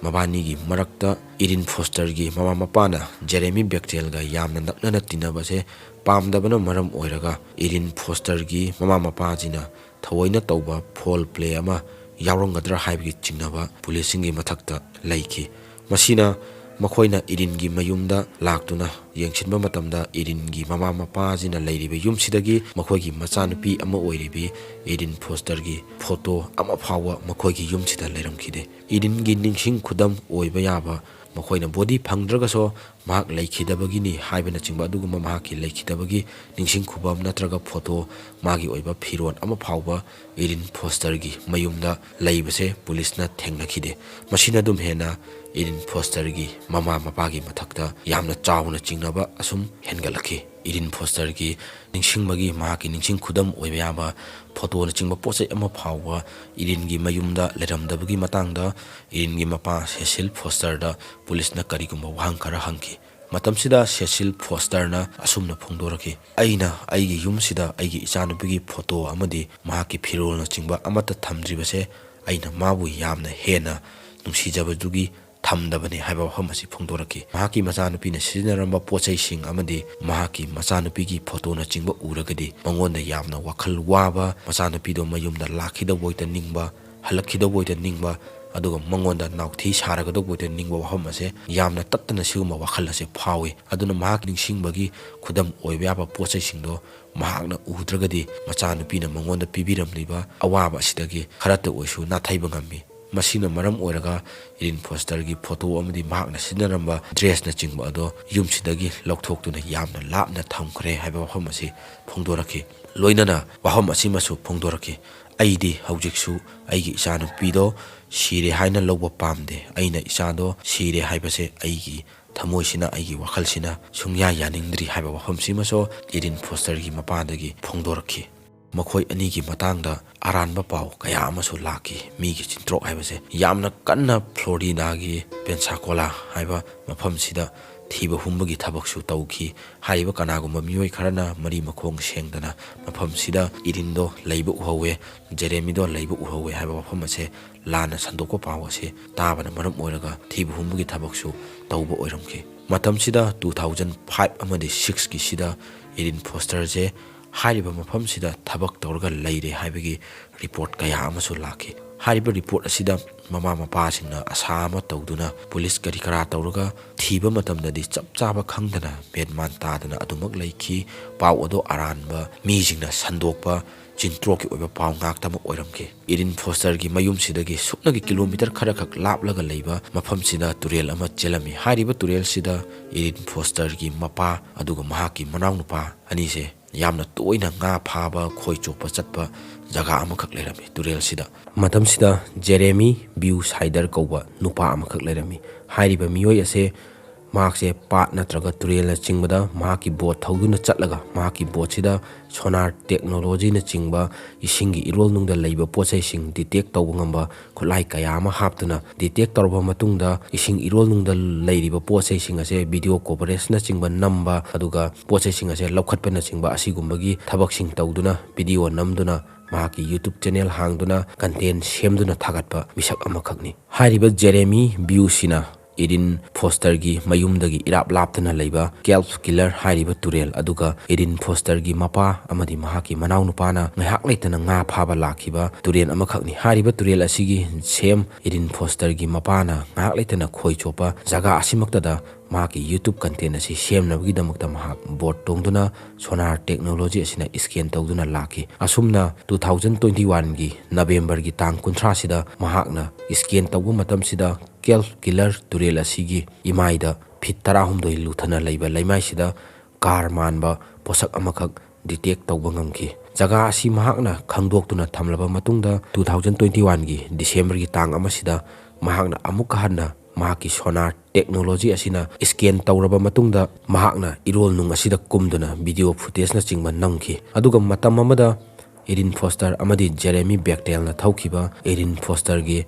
ꯃꯕꯥꯅꯤꯒꯤ ꯃꯔꯛꯇ ꯏꯔꯤꯟ ꯐꯣꯁꯇꯔꯒꯤ ꯃꯃꯥ ꯃꯄꯥꯅ ꯖꯦꯔꯦꯃꯤ ꯕꯦꯛꯇꯦꯜꯒ ꯌꯥꯝꯅ ꯅꯛꯅꯅ ꯇꯤꯟꯅꯕꯁꯦ ꯄꯥꯝꯗꯕꯅ ꯃꯔꯝ ꯑꯣꯏꯔꯒ, ꯏꯔꯤꯟ ꯐꯣꯁꯇꯔꯒꯤ ꯃꯃꯥ ꯃꯄꯥꯁꯤꯅ ꯊꯑꯣꯏꯅ ꯇꯧꯕ foul play ꯑꯃ ꯌꯥꯎꯔꯝꯒꯗ꯭ꯔꯥ ꯍꯥꯏꯕꯒꯤ ꯆꯤꯡꯅꯕ ꯄꯨꯂꯤꯁꯁꯤꯡꯒꯤ ꯃꯊꯛꯇ ꯂꯩꯈꯤ꯫ ꯃꯁꯤꯅ ꯃꯈꯣꯏꯅ ꯏꯔꯤꯟꯒꯤ ꯃꯌꯨꯝꯗ ꯂꯥꯛꯇꯨꯅ ꯌꯦꯡꯁꯤꯟꯕ ꯃꯇꯝꯗ, ꯏꯔꯤꯟꯒꯤ ꯃꯃꯥ ꯃꯄꯥꯁꯤꯅ ꯂꯩꯔꯤꯕ ꯌꯨꯝꯁꯤꯗꯒꯤ ꯃꯈꯣꯏꯒꯤ ꯃꯆꯥꯅꯨꯄꯤ ꯑꯃ ꯑꯣꯏꯔꯤꯕꯤ ꯏꯔꯤꯟ ꯐꯣꯁꯇꯔꯒꯤ ꯐꯣꯇꯣ ꯑꯃ ꯐꯥꯎꯕ ꯃꯈꯣꯏꯒꯤ ꯌꯨꯝꯁꯤꯗ ꯂꯩꯔꯝꯈꯤꯗꯦ꯫ ꯏꯔꯤꯟꯒꯤ ꯅꯤꯡꯁꯤꯡ ꯈꯨꯗꯝ ꯑꯣꯏꯕ ꯌꯥꯕ ꯃꯈꯣꯏꯅ ꯕꯣꯗꯤ ꯐꯪꯗ꯭ꯔꯒꯁꯨ ꯃꯍꯥꯛ ꯂꯩꯈꯤꯗꯕꯒꯤꯅꯤ ꯍꯥꯏꯕꯅꯆꯤꯡꯕ ꯑꯗꯨꯒꯨꯝꯕ ꯃꯍꯥꯛꯀꯤ ꯂꯩꯈꯤꯗꯕꯒꯤ ꯅꯤꯡꯁꯤꯡ ꯈꯨꯕꯝ ꯅꯠꯇ꯭ꯔꯒ ꯐꯣꯇꯣ, ꯃꯥꯒꯤ ꯑꯣꯏꯕ ꯐꯤꯔꯣꯜ ꯑꯃ ꯐꯥꯎꯕ ꯏꯔꯤꯟ ꯐꯣꯁꯇꯔꯒꯤ ꯃꯌꯨꯝꯗ ꯂꯩꯕꯁꯦ ꯄꯨꯂꯤꯁꯅ ꯊꯦꯡꯅꯈꯤꯗꯦ꯫ ꯃꯁꯤꯅ ꯑꯗꯨꯝ ꯍꯦꯟꯅ ꯏꯔꯤꯟ ꯐꯣꯁꯇꯔꯒꯤ ꯃꯃꯥ ꯃꯄꯥꯒꯤ ꯃꯊꯛꯇ ꯌꯥꯝꯅ ꯆꯥꯎꯅ ꯆꯤꯡꯅꯕ ꯑꯁꯨꯝ ꯍꯦꯟꯒꯠꯂꯛꯈꯤ꯫ ꯏꯔꯤꯟ ꯐꯣꯁꯇꯔꯒꯤ ꯅꯤꯡꯁꯤꯡꯕꯒꯤ, ꯃꯍꯥꯛꯀꯤ ꯅꯤꯡꯁꯤꯡ ꯈꯨꯗꯝ ꯑꯣꯏꯕ ꯌꯥꯕ ꯐꯣꯇꯣꯅꯆꯤꯡꯕ ꯄꯣꯠ ꯆꯩ ꯑꯃ ꯐꯥꯎꯕ ꯏꯔꯤꯟꯒꯤ ꯃꯌꯨꯝꯗ ꯂꯩꯔꯝꯗꯕꯒꯤ ꯃꯇꯥꯡꯗ ꯏꯔꯤꯟꯒꯤ ꯃꯄꯥ ꯁꯦꯁꯤꯜ ꯐꯣꯁꯇꯔꯗ ꯄꯨꯂꯤꯁꯅ ꯀꯔꯤꯒꯨꯝꯕ ꯋꯥꯍꯪ ꯈꯔ ꯍꯪꯈꯤ꯫ ꯃꯇꯝꯁꯤꯗ ꯁꯦꯁꯤꯜ ꯐꯣꯁꯇꯔꯅ ꯑꯁꯨꯝꯅ ꯐꯣꯡꯗꯣꯔꯛꯈꯤ, "ꯑꯩꯅ ꯑꯩꯒꯤ ꯌꯨꯝꯁꯤꯗ ꯑꯩꯒꯤ ꯏꯆꯥꯅꯨꯄꯤꯒꯤ ꯐꯣꯇꯣ ꯑꯃꯗꯤ ꯃꯍꯥꯛꯀꯤ ꯐꯤꯔꯣꯜꯅꯆꯤꯡꯕ ꯑꯃꯠꯇ ꯊꯝꯗ꯭ꯔꯤꯕꯁꯦ ꯑꯩꯅ ꯃꯥꯕꯨ ꯌꯥꯝꯅ ꯍꯦꯟꯅ ꯅꯨꯡꯁꯤꯖꯕꯗꯨꯒꯤ ꯊꯝꯗꯕꯅꯤ" ꯍꯥꯏꯕ ꯋꯥꯐꯝ ꯑꯁꯤ ꯐꯣꯡꯗꯣꯔꯛꯈꯤ꯫ ꯃꯍꯥꯛꯀꯤ ꯃꯆꯥꯅꯨꯄꯤꯅ ꯁꯤꯖꯤꯟꯅꯔꯝꯕ ꯄꯣꯠ ꯆꯩꯁꯤꯡ ꯑꯃꯗꯤ ꯃꯍꯥꯛꯀꯤ ꯃꯆꯥꯅꯨꯄꯤꯒꯤ ꯐꯣꯇꯣꯅꯆꯤꯡꯕ ꯎꯔꯒꯗꯤ ꯃꯉꯣꯟꯗ ꯌꯥꯝꯅ ꯋꯥꯈꯜ ꯋꯥꯕ, ꯃꯆꯥꯅꯨꯄꯤꯗꯣ ꯃꯌꯨꯝꯗ ꯂꯥꯛꯈꯤꯗꯧꯕ ꯑꯣꯏꯇ ꯅꯤꯡꯕ, ꯍꯜꯂꯛꯈꯤꯗꯧꯕ ꯑꯣꯏꯇ ꯅꯤꯡꯕ, ꯑꯗꯨꯒ ꯃꯉꯣꯟꯗ ꯅꯥꯎꯊꯤ ꯁꯥꯔꯒꯗꯧꯕ ꯑꯣꯏꯇ ꯅꯤꯡꯕ ꯋꯥꯐꯝ ꯑꯁꯦ ꯌꯥꯝꯅ ꯇꯠꯇꯅ ꯁꯤꯒꯨꯝꯕ ꯋꯥꯈꯜ ꯑꯁꯦ ꯐꯥꯎꯏ꯫ ꯑꯗꯨꯅ ꯃꯍꯥꯛ ꯅꯤꯡꯁꯤꯡꯕꯒꯤ ꯈꯨꯗꯝ ꯑꯣꯏꯕ ꯌꯥꯕ ꯄꯣꯠ ꯆꯩꯁꯤꯡꯗꯣ ꯃꯍꯥꯛꯅ ꯎꯗ꯭ꯔꯒꯗꯤ ꯃꯆꯥꯅꯨꯄꯤꯅ ꯃꯉꯣꯟꯗ ꯄꯤꯕꯤꯔꯝꯂꯤꯕ ꯑꯋꯥꯕ ꯑꯁꯤꯗꯒꯤ ꯈꯔꯇ ꯑꯣꯏꯁꯨ ꯅꯥꯊꯩꯕ ꯉꯝꯃꯤ꯫ ꯃꯁꯤꯅ ꯃꯔꯝ ꯑꯣꯏꯔꯒ ꯏꯔꯤꯟ ꯐꯣꯁꯇꯔꯒꯤ ꯐꯣꯇꯣ ꯑꯃꯗꯤ ꯃꯍꯥꯛꯅ ꯁꯤꯖꯤꯟꯅꯔꯝꯕ ꯗ꯭ꯔꯦꯁꯅꯆꯤꯡꯕ ꯑꯗꯣ ꯌꯨꯝꯁꯤꯗꯒꯤ ꯂꯧꯊꯣꯛꯇꯨꯅ ꯌꯥꯝꯅ ꯂꯥꯞꯅ ꯊꯝꯈ꯭ꯔꯦ ꯍꯥꯏꯕ ꯋꯥꯐꯝ ꯑꯁꯤ ꯐꯣꯡꯗꯣꯔꯛꯈꯤ꯫ ꯂꯣꯏꯅꯅ ꯋꯥꯐꯝ ꯑꯁꯤꯃꯁꯨ ꯐꯣꯡꯗꯣꯔꯛꯈꯤ, "ꯑꯩꯗꯤ ꯍꯧꯖꯤꯛꯁꯨ ꯑꯩꯒꯤ ꯏꯆꯥꯅꯨꯄꯤꯗꯣ ꯁꯤꯔꯦ ꯍꯥꯏꯅ ꯂꯧꯕ ꯄꯥꯝꯗꯦ꯫ ꯑꯩꯅ ꯏꯆꯥꯗꯣ ꯁꯤꯔꯦ ꯍꯥꯏꯕꯁꯦ ꯑꯩꯒꯤ ꯊꯃꯣꯏꯁꯤꯅ, ꯑꯩꯒꯤ ꯋꯥꯈꯜꯁꯤꯅ ꯁꯨꯡꯌꯥ ꯌꯥꯅꯤꯡꯗ꯭ꯔꯤ" ꯍꯥꯏꯕ ꯋꯥꯐꯝꯁꯤꯃꯁꯨ ꯏꯔꯤꯟ ꯐꯣꯁꯇꯔꯒꯤ ꯃꯄꯥꯗꯒꯤ ꯐꯣꯡꯗꯣꯔꯛꯈꯤ꯫ ꯃꯈꯣꯏ ꯑꯅꯤꯒꯤ ꯃꯇꯥꯡꯗ ꯑꯔꯥꯟꯕ ꯄꯥꯎ ꯀꯌꯥ ꯑꯃꯁꯨ ꯂꯥꯛꯈꯤ꯫ ꯃꯤꯒꯤ ꯆꯤꯟꯊ꯭ꯔꯣꯛ ꯍꯥꯏꯕꯁꯦ ꯌꯥꯝꯅ ꯀꯟꯅ ꯐ꯭ꯂꯣꯔꯤꯗꯥꯒꯤ ꯄꯦꯟꯁꯥꯀꯣꯂꯥ ꯍꯥꯏꯕ ꯃꯐꯝꯁꯤꯗ ꯊꯤꯕ ꯍꯨꯝꯕꯒꯤ ꯊꯕꯛꯁꯨ ꯇꯧꯈꯤ꯫ ꯍꯥꯏꯔꯤꯕ ꯀꯅꯥꯒꯨꯝꯕ ꯃꯤꯑꯣꯏ ꯈꯔꯅ ꯃꯔꯤ ꯃꯈꯣꯡ ꯁꯦꯡꯗꯅ ꯃꯐꯝꯁꯤꯗ ꯏꯔꯤꯟꯗꯣ ꯂꯩꯕ ꯎꯍꯧꯋꯦ, ꯖꯦꯔꯦꯃꯤꯗꯣ ꯂꯩꯕ ꯎꯍꯧꯋꯦ ꯍꯥꯏꯕ ꯋꯥꯐꯝ ꯑꯁꯦ ꯂꯥꯟꯅ ꯁꯟꯗꯣꯛꯄ ꯄꯥꯎ ꯑꯁꯤ ꯇꯥꯕꯅ ꯃꯔꯝ ꯑꯣꯏꯔꯒ ꯊꯤꯕ ꯍꯨꯝꯕꯒꯤ ꯊꯕꯛꯁꯨ ꯇꯧꯕ ꯑꯣꯏꯔꯝꯈꯤ꯫ ꯃꯇꯝꯁꯤꯗ two thousand five ꯑꯃꯗꯤ sixꯀꯤꯁꯤꯗ ꯏꯔꯤꯟ ꯐꯣꯁꯇꯔꯁꯦ ꯍꯥꯏꯔꯤꯕ ꯃꯐꯝꯁꯤꯗ ꯊꯕꯛ ꯇꯧꯔꯒ ꯂꯩꯔꯦ ꯍꯥꯏꯕꯒꯤ ꯔꯤꯄꯣꯔꯠ ꯀꯌꯥ ꯑꯃꯁꯨ ꯂꯥꯛꯈꯤ꯫ ꯍꯥꯏꯔꯤꯕ ꯔꯤꯄꯣꯔꯠ ꯑꯁꯤꯗ ꯃꯃꯥ ꯃꯄꯥꯁꯤꯡꯅ ꯑꯁꯥ ꯑꯃ ꯇꯧꯗꯨꯅ ꯄꯨꯂꯤꯁ ꯀꯔꯤ ꯀꯔꯥ ꯇꯧꯔꯒ ꯊꯤꯕ ꯃꯇꯝꯗꯗꯤ ꯆꯞ ꯆꯥꯕ ꯈꯪꯗꯅ ꯃꯦꯟꯃꯥꯟ ꯇꯥꯗꯅ ꯑꯗꯨꯃꯛ ꯂꯩꯈꯤ꯫ ꯄꯥꯎ ꯑꯗꯨ ꯑꯔꯥꯟꯕ ꯃꯤꯁꯤꯡꯅ ꯁꯟꯗꯣꯛꯄ ꯆꯤꯟꯇ꯭ꯔꯣꯛꯀꯤ ꯑꯣꯏꯕ ꯄꯥꯎ ꯉꯥꯛꯇꯃꯛ ꯑꯣꯏꯔꯝꯈꯤ꯫ ꯏꯔꯤꯟ ꯐꯣꯁꯇꯔꯒꯤ ꯃꯌꯨꯝꯁꯤꯗꯒꯤ ꯁꯨꯞꯅꯒꯤ ꯀꯤꯂꯣꯃꯤꯇꯔ ꯈꯔꯈꯛ ꯂꯥꯞꯂꯒ ꯂꯩꯕ ꯃꯐꯝꯁꯤꯗ ꯇꯨꯔꯦꯜ ꯑꯃ ꯆꯦꯜꯂꯝꯃꯤ꯫ ꯍꯥꯏꯔꯤꯕ ꯇꯨꯔꯦꯜꯁꯤꯗ ꯏꯔꯤꯟ ꯐꯣꯁꯇꯔꯒꯤ ꯃꯄꯥ ꯑꯗꯨꯒ ꯃꯍꯥꯛꯀꯤ ꯃꯅꯥꯎꯅꯨꯄꯥ ꯑꯅꯤꯁꯦ ꯌꯥꯝꯅ ꯇꯣꯏꯅ ꯉꯥ ꯐꯥꯕ, ꯈꯣꯏ ꯆꯣꯞꯄ ꯆꯠꯄ ꯖꯒꯥ ꯑꯃꯈꯛ ꯂꯩꯔꯝꯃꯤ ꯇꯨꯔꯦꯜꯁꯤꯗ꯫ ꯃꯇꯝꯁꯤꯗ ꯖꯦꯔꯦꯃꯤ ꯕꯤꯌꯨ ꯁꯥꯏꯗꯔ ꯀꯧꯕ ꯅꯨꯄꯥ ꯑꯃꯈꯛ ꯂꯩꯔꯝꯃꯤ꯫ ꯍꯥꯏꯔꯤꯕ ꯃꯤꯑꯣꯏ ꯑꯁꯦ ꯃꯍꯥꯛꯁꯦ ꯄꯥꯠ ꯅꯠꯇ꯭ꯔꯒ ꯇꯨꯔꯦꯜꯅꯆꯤꯡꯕꯗ ꯃꯍꯥꯛꯀꯤ ꯕꯣꯠ ꯊꯧꯗꯨꯅ ꯆꯠꯂꯒ ꯃꯍꯥꯛꯀꯤ ꯕꯣꯠꯁꯤꯗ sonar technologyꯅꯆꯤꯡꯕ ꯏꯁꯤꯡꯒꯤ ꯏꯔꯣꯜꯅꯨꯡꯗ ꯂꯩꯕ ꯄꯣꯠ ꯆꯩꯁꯤꯡ detect ꯇꯧꯕ ꯉꯝꯕ ꯈꯨꯠꯂꯥꯏ ꯀꯌꯥ ꯑꯃ ꯍꯥꯞꯇꯨꯅ detect ꯇꯧꯔꯕ ꯃꯇꯨꯡꯗ ꯏꯁꯤꯡ ꯏꯔꯣꯜꯅꯨꯡꯗ ꯂꯩꯔꯤꯕ ꯄꯣꯠ ꯆꯩꯁꯤꯡ ꯑꯁꯦ video coverageꯅꯆꯤꯡꯕ ꯅꯝꯕ, ꯑꯗꯨꯒ ꯄꯣꯠ ꯆꯩꯁꯤꯡ ꯑꯁꯦ ꯂꯧꯈꯠꯄꯅꯆꯤꯡꯕ ꯑꯁꯤꯒꯨꯝꯕꯒꯤ ꯊꯕꯛꯁꯤꯡ ꯇꯧꯗꯨꯅ video ꯅꯝꯗꯨꯅ ꯃꯍꯥꯛꯀꯤ YouTube channel ꯍꯥꯡꯗꯨꯅ content ꯁꯦꯝꯗꯨꯅ ꯊꯥꯒꯠꯄ ꯃꯤꯁꯛ ꯑꯃꯈꯛꯅꯤ꯫ ꯍꯥꯏꯔꯤꯕ ꯖꯦꯔꯦꯃꯤ ꯕꯤꯌꯨꯁꯤꯅ ꯏꯔꯤꯟ ꯐꯣꯁꯇꯔꯒꯤ ꯃꯌꯨꯝꯗꯒꯤ ꯏꯔꯥꯞ ꯂꯥꯞꯇꯅ ꯂꯩꯕ ꯀꯦꯜꯞ ꯀꯤꯂꯔ ꯍꯥꯏꯔꯤꯕ ꯇꯨꯔꯦꯜ, ꯑꯗꯨꯒ ꯏꯔꯤꯟ ꯐꯣꯁꯇꯔꯒꯤ ꯃꯄꯥ ꯑꯃꯗꯤ ꯃꯍꯥꯛꯀꯤ ꯃꯅꯥꯎꯅꯨꯄꯥꯅ ꯉꯥꯏꯍꯥꯛ ꯂꯩꯇꯅ ꯉꯥ ꯐꯥꯕ ꯂꯥꯛꯈꯤꯕ ꯇꯨꯔꯦꯜ ꯑꯃꯈꯛꯅꯤ꯫ ꯍꯥꯏꯔꯤꯕ ꯇꯨꯔꯦꯜ ꯑꯁꯤꯒꯤ ꯁꯦꯝ ꯏꯔꯤꯟ ꯐꯣꯁꯇꯔꯒꯤ ꯃꯄꯥꯅ ꯉꯥꯏꯍꯥꯛ ꯂꯩꯇꯅ ꯈꯣꯏ ꯆꯣꯞꯄ ꯖꯒꯥ ꯑꯁꯤꯃꯛꯇꯗ ꯃꯍꯥꯛꯀꯤ YouTube content ꯑꯁꯤ ꯁꯦꯝꯅꯕꯒꯤꯗꯃꯛꯇ ꯃꯍꯥꯛ ꯕꯣꯠ ꯇꯣꯡꯗꯨꯅ sonar technology ꯑꯁꯤꯅ scan ꯇꯧꯗꯨꯅ ꯂꯥꯛꯈꯤ꯫ ꯑꯁꯨꯝꯅ two thousand twenty oneꯒꯤ Novemberꯒꯤ ꯇꯥꯡ ꯀꯨꯟꯊ꯭ꯔꯥꯁꯤꯗ ꯃꯍꯥꯛꯅ scan ꯇꯧꯕ ꯃꯇꯝꯁꯤꯗ ꯀꯦꯜꯞ ꯀꯤꯂꯔ ꯇꯨꯔꯦꯜ ꯑꯁꯤꯒꯤ ꯏꯃꯥꯏꯗ ꯐꯤꯠ ꯇꯔꯥꯍꯨꯝꯗꯣꯏ ꯂꯨꯊꯅ ꯂꯩꯕ ꯂꯩꯃꯥꯏꯁꯤꯗ car ꯃꯥꯟꯕ ꯄꯣꯠꯁꯛ ꯑꯃꯈꯛ detect ꯇꯧꯕ ꯉꯝꯈꯤ꯫ ꯖꯒꯥ ꯑꯁꯤ ꯃꯍꯥꯛꯅ ꯈꯪꯗꯣꯛꯇꯨꯅ ꯊꯝꯂꯕ ꯃꯇꯨꯡꯗ, two thousand twenty oneꯒꯤ Decemberꯒꯤ ꯇꯥꯡ ꯑꯃꯁꯤꯗ ꯃꯍꯥꯛꯅ ꯑꯃꯨꯛꯀ ꯍꯟꯅ ꯃꯍꯥꯛꯀꯤ sonar technology ꯑꯁꯤꯅ scan ꯇꯧꯔꯕ ꯃꯇꯨꯡꯗ, ꯃꯍꯥꯛꯅ ꯏꯔꯣꯜꯅꯨꯡ ꯑꯁꯤꯗ ꯀꯨꯝꯗꯨꯅ video footageꯅꯆꯤꯡꯕ ꯅꯝꯈꯤ꯫ ꯑꯗꯨꯒ ꯃꯇꯝ ꯑꯃꯗ ꯏꯔꯤꯟ ꯐꯣꯁꯇꯔ ꯑꯃꯗꯤ ꯖꯦꯔꯦꯃꯤ ꯕꯦꯛꯇꯦꯜꯅ ꯊꯧꯈꯤꯕ ꯏꯔꯤꯟ ꯐꯣꯁꯇꯔꯒꯤ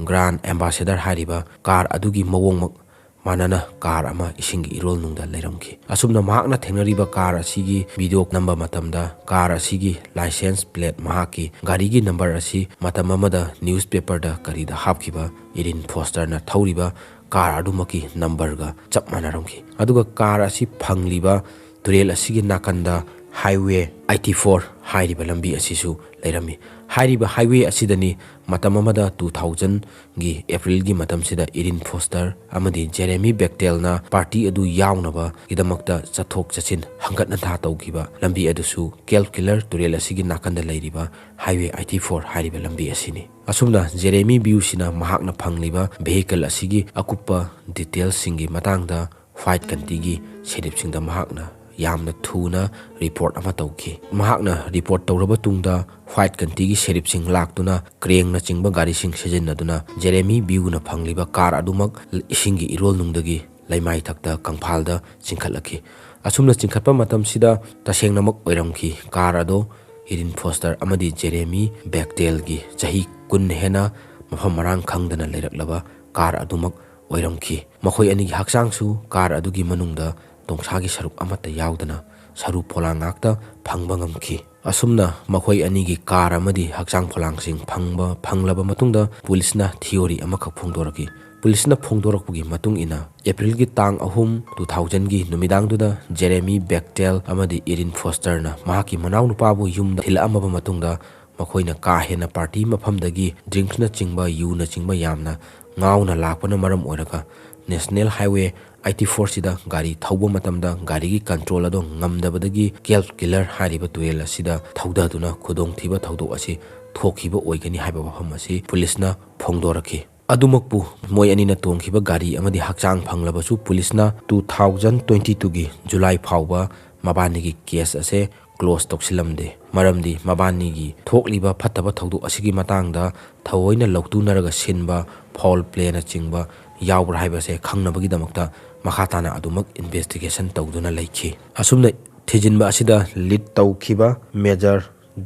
grand ambassador ꯍꯥꯏꯔꯤꯕ car ꯑꯗꯨꯒꯤ ꯃꯑꯣꯡꯃꯛ ꯃꯥꯟꯅꯅ car ꯑꯃ ꯏꯁꯤꯡꯒꯤ ꯏꯔꯣꯜꯅꯨꯡꯗ ꯂꯩꯔꯝꯈꯤ꯫ ꯑꯁꯨꯝꯅ ꯃꯍꯥꯛꯅ ꯊꯦꯡꯅꯔꯤꯕ car ꯑꯁꯤꯒꯤ video ꯅꯝꯕ ꯃꯇꯝꯗ, car ꯑꯁꯤꯒꯤ license plate, ꯃꯍꯥꯛꯀꯤ ꯒꯥꯔꯤꯒꯤ number ꯑꯁꯤ ꯃꯇꯝ ꯑꯃꯗ newspaperꯗ ꯀꯔꯤꯗ ꯍꯥꯞꯈꯤꯕ ꯏꯔꯤꯟ ꯐꯣꯁꯇꯔꯅ ꯊꯧꯔꯤꯕ car ꯑꯗꯨꯃꯛꯀꯤ numberꯒ ꯆꯞ ꯃꯥꯟꯅꯔꯝꯈꯤ꯫ ꯑꯗꯨꯒ car ꯑꯁꯤ ꯐꯪꯂꯤꯕ ꯇꯨꯔꯦꯜ ꯑꯁꯤꯒꯤ ꯅꯥꯀꯟꯗ Highway eighty four ꯍꯥꯏꯔꯤꯕ ꯂꯝꯕꯤ ꯑꯁꯤꯁꯨ ꯂꯩꯔꯝꯃꯤ꯫ ꯍꯥꯏꯔꯤꯕ highway ꯑꯁꯤꯗꯅꯤ ꯃꯇꯝ ꯑꯃꯗ two thousand ꯒꯤ April ꯒꯤ ꯃꯇꯝꯁꯤꯗ ꯏꯔꯤꯟ ꯐꯣꯁꯇꯔ ꯑꯃꯗꯤ ꯖꯦꯔꯦꯃꯤ ꯕꯦꯛꯇꯦꯜꯅ party ꯑꯗꯨ ꯌꯥꯎꯅꯕꯒꯤꯗꯃꯛꯇ ꯆꯠꯊꯣꯛ ꯆꯠꯁꯤꯟ ꯍꯪꯒꯠ ꯍꯟꯊꯥ ꯇꯧꯈꯤꯕ ꯂꯝꯕꯤ ꯑꯗꯨꯁꯨ ꯀꯦꯜꯞ ꯀꯤꯂꯔ ꯇꯨꯔꯦꯜ ꯑꯁꯤꯒꯤ ꯅꯥꯀꯟꯗ ꯂꯩꯔꯤꯕ Highway eighty four ꯍꯥꯏꯔꯤꯕ ꯂꯝꯕꯤ ꯑꯁꯤꯅꯤ꯫ ꯑꯁꯨꯝꯅ ꯖꯦꯔꯦꯃꯤ ꯕ꯭ꯌꯨꯁꯤꯅ ꯃꯍꯥꯛꯅ ꯐꯪꯂꯤꯕ vehicle ꯑꯁꯤꯒꯤ ꯑꯀꯨꯞꯄ detailꯁꯤꯡꯒꯤ ꯃꯇꯥꯡꯗ White Countyꯒꯤ ꯁꯦꯔꯤꯞꯁꯤꯡꯗ ꯃꯍꯥꯛꯅ ꯌꯥꯝꯅ ꯊꯨꯅ report ꯑꯃ ꯇꯧꯈꯤ꯫ ꯃꯍꯥꯛꯅ report ꯇꯧꯔꯕ ꯇꯨꯡꯗ White Countyꯒꯤ ꯁꯦꯔꯤꯞꯁꯤꯡ ꯂꯥꯛꯇꯨꯅ craneꯅꯆꯤꯡꯕ ꯒꯥꯔꯤꯁꯤꯡ ꯁꯤꯖꯤꯟꯅꯗꯨꯅ ꯖꯦꯔꯦꯃꯤ ꯕ꯭ꯌꯨꯅ ꯐꯪꯂꯤꯕ car ꯑꯗꯨꯃꯛ ꯏꯁꯤꯡꯒꯤ ꯏꯔꯣꯜꯅꯨꯡꯗꯒꯤ ꯂꯩꯃꯥꯏꯊꯛꯇ ꯀꯪꯐꯥꯜꯗ ꯆꯤꯡꯈꯠꯂꯛꯈꯤ꯫ ꯑꯁꯨꯝꯅ ꯆꯤꯡꯈꯠꯄ ꯃꯇꯝꯁꯤꯗ ꯇꯁꯦꯡꯅꯃꯛ ꯑꯣꯏꯔꯝꯈꯤ꯫ Car ꯑꯗꯣ ꯏꯔꯤꯟ ꯐꯣꯁꯇꯔ ꯑꯃꯗꯤ ꯖꯦꯔꯦꯃꯤ ꯕꯦꯛꯇꯦꯜꯒꯤ ꯆꯍꯤ ꯀꯨꯟ ꯍꯦꯟꯅ ꯃꯐꯝ ꯃꯔꯥꯡ ꯈꯪꯗꯅ ꯂꯩꯔꯛꯂꯕ car ꯑꯗꯨꯃꯛ ꯑꯣꯏꯔꯝꯈꯤ꯫ ꯃꯈꯣꯏ ꯑꯅꯤꯒꯤ ꯍꯛꯆꯥꯡꯁꯨ car ꯑꯗꯨꯒꯤ ꯃꯅꯨꯡꯗ ꯇꯣꯡꯁꯥꯒꯤ ꯁꯔꯨꯛ ꯑꯃꯠꯇ ꯌꯥꯎꯗꯅ ꯁꯔꯨ ꯄꯣꯂꯥꯡ ꯉꯥꯛꯇ ꯐꯪꯕ ꯉꯝꯈꯤ꯫ ꯑꯁꯨꯝꯅ ꯃꯈꯣꯏ ꯑꯅꯤꯒꯤ car ꯑꯃꯗꯤ ꯍꯛꯆꯥꯡ ꯄꯣꯂꯥꯡꯁꯤꯡ ꯐꯪꯕ, ꯐꯪꯂꯕ ꯃꯇꯨꯡꯗ ꯄꯨꯂꯤꯁꯅ theory ꯑꯃꯈꯛ ꯐꯣꯡꯗꯣꯔꯛꯈꯤ꯫ ꯄꯨꯂꯤꯁꯅ ꯐꯣꯡꯗꯣꯔꯛꯄꯒꯤ ꯃꯇꯨꯡ ꯏꯟꯅ, Aprilꯒꯤ ꯇꯥꯡ ꯑꯍꯨꯝ, two thousandꯒꯤ ꯅꯨꯃꯤꯗꯥꯡꯗꯨꯗ ꯖꯦꯔꯦꯃꯤ ꯕꯦꯛꯇꯦꯜ ꯑꯃꯗꯤ ꯏꯔꯤꯟ ꯐꯣꯁꯇꯔꯅ ꯃꯍꯥꯛꯀꯤ ꯃꯅꯥꯎꯅꯨꯄꯥꯕꯨ ꯌꯨꯝꯗ ꯊꯤꯜꯂꯛꯑꯝꯃꯕ ꯃꯇꯨꯡꯗ, ꯃꯈꯣꯏꯅ ꯀꯥ ꯍꯦꯟꯅ party ꯃꯐꯝꯗꯒꯤ drinksꯅꯆꯤꯡꯕ, ꯌꯨꯅꯆꯤꯡꯕ ꯌꯥꯝꯅ ꯉꯥꯎꯅ ꯂꯥꯛꯄꯅ ꯃꯔꯝ ꯑꯣꯏꯔꯒ National Highway eighty fourꯁꯤꯗ ꯒꯥꯔꯤ ꯊꯧꯕ ꯃꯇꯝꯗ ꯒꯥꯔꯤꯒꯤ control ꯑꯗꯨ ꯉꯝꯗꯕꯗꯒꯤ ꯀꯦꯜꯞ ꯀꯤꯂꯔ ꯍꯥꯏꯔꯤꯕ ꯇꯨꯔꯦꯜ ꯑꯁꯤꯗ ꯊꯧꯗꯗꯨꯅ ꯈꯨꯗꯣꯡꯊꯤꯕ ꯊꯧꯗꯣꯛ ꯑꯁꯤ ꯊꯣꯛꯈꯤꯕ ꯑꯣꯏꯒꯅꯤ ꯍꯥꯏꯕ ꯋꯥꯐꯝ ꯑꯁꯤ ꯄꯨꯂꯤꯁꯅ ꯐꯣꯡꯗꯣꯔꯛꯈꯤ꯫ ꯑꯗꯨꯃꯛꯄꯨ ꯃꯣꯏ ꯑꯅꯤꯅ ꯇꯣꯡꯈꯤꯕ ꯒꯥꯔꯤ ꯑꯃꯗꯤ ꯍꯛꯆꯥꯡ ꯐꯪꯂꯕꯁꯨ ꯄꯨꯂꯤꯁꯅ two thousand twenty twoꯒꯤ July ꯐꯥꯎꯕ ꯃꯕꯥꯅꯤꯒꯤ case ꯑꯁꯦ close ꯇꯧꯁꯤꯜꯂꯝꯗꯦ꯫ ꯃꯔꯝꯗꯤ ꯃꯕꯥꯅꯤꯒꯤ ꯊꯣꯛꯂꯤꯕ ꯐꯠꯇꯕ ꯊꯧꯗꯣꯛ ꯑꯁꯤꯒꯤ ꯃꯇꯥꯡꯗ ꯊꯑꯣꯏꯅ ꯂꯧꯇꯨꯅꯔꯒ ꯁꯤꯟꯕ foul playꯅꯆꯤꯡꯕ ꯌꯥꯎꯕ꯭ꯔꯥ ꯍꯥꯏꯕꯁꯦ ꯈꯪꯅꯕꯒꯤꯗꯃꯛꯇ ꯃꯈꯥ ꯇꯥꯅ ꯑꯗꯨꯃꯛ investigation ꯇꯧꯗꯨꯅ ꯂꯩꯈꯤ꯫ ꯑꯁꯨꯝꯅ ꯊꯤꯖꯤꯟꯕ ꯑꯁꯤꯗ lead ꯇꯧꯈꯤꯕ Major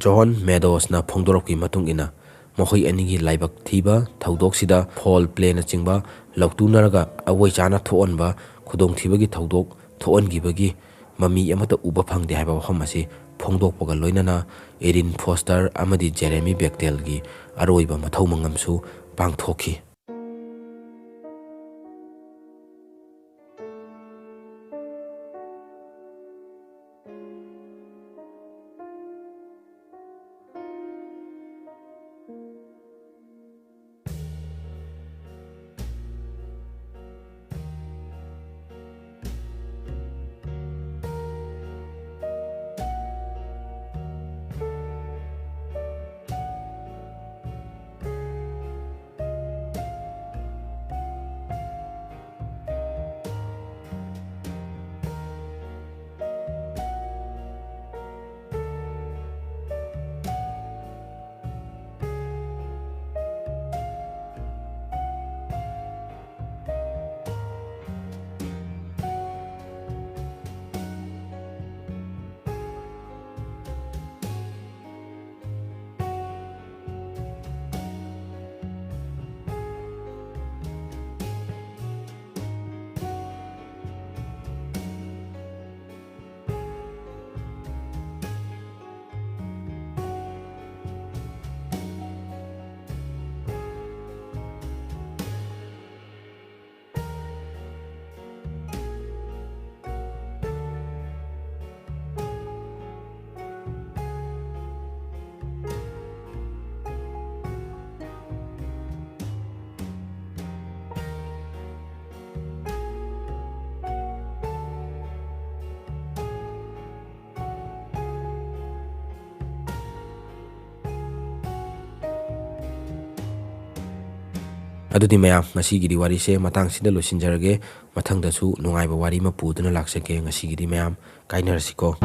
John Meadowsꯅ ꯐꯣꯡꯗꯣꯔꯛꯄꯒꯤ ꯃꯇꯨꯡ ꯏꯟꯅ, ꯃꯈꯣꯏ ꯑꯅꯤꯒꯤ ꯂꯥꯏꯕꯛ ꯊꯤꯕ ꯊꯧꯗꯣꯛꯁꯤꯗ foul playꯅꯆꯤꯡꯕ ꯂꯧꯇꯨꯅꯔꯒ ꯑꯋꯣꯏ ꯆꯥꯅ ꯊꯣꯛꯍꯟꯕ ꯈꯨꯗꯣꯡꯊꯤꯕꯒꯤ ꯊꯧꯗꯣꯛ ꯊꯣꯛꯍꯟꯈꯤꯕꯒꯤ ꯃꯃꯤ ꯑꯃꯠꯇ ꯎꯕ ꯐꯪꯗꯦ ꯍꯥꯏꯕ ꯋꯥꯐꯝ ꯑꯁꯤ ꯐꯣꯡꯗꯣꯛꯄꯒ ꯂꯣꯏꯅꯅ ꯏꯔꯤꯟ ꯐꯣꯁꯇꯔ ꯑꯃꯗꯤ ꯖꯦꯔꯦꯃꯤ ꯕꯦꯛꯇꯦꯜꯒꯤ ꯑꯔꯣꯏꯕ ꯃꯊꯧ ꯃꯉꯝꯁꯨ ꯄꯥꯡꯊꯣꯛꯈꯤ꯫ ꯑꯗꯨꯗꯤ ꯃꯌꯥꯝ, ꯉꯁꯤꯒꯤꯗꯤ ꯋꯥꯔꯤꯁꯦ ꯃꯇꯥꯡꯁꯤꯗ ꯂꯣꯏꯁꯤꯟꯖꯔꯒꯦ꯫ ꯃꯊꯪꯗꯁꯨ ꯅꯨꯡꯉꯥꯏꯕ ꯋꯥꯔꯤ ꯑꯃ ꯄꯨꯗꯨꯅ ꯂꯥꯛꯆꯒꯦ꯫ ꯉꯁꯤꯒꯤꯗꯤ ꯃꯌꯥꯝ ꯀꯥꯏꯅꯔꯁꯤꯀꯣ꯫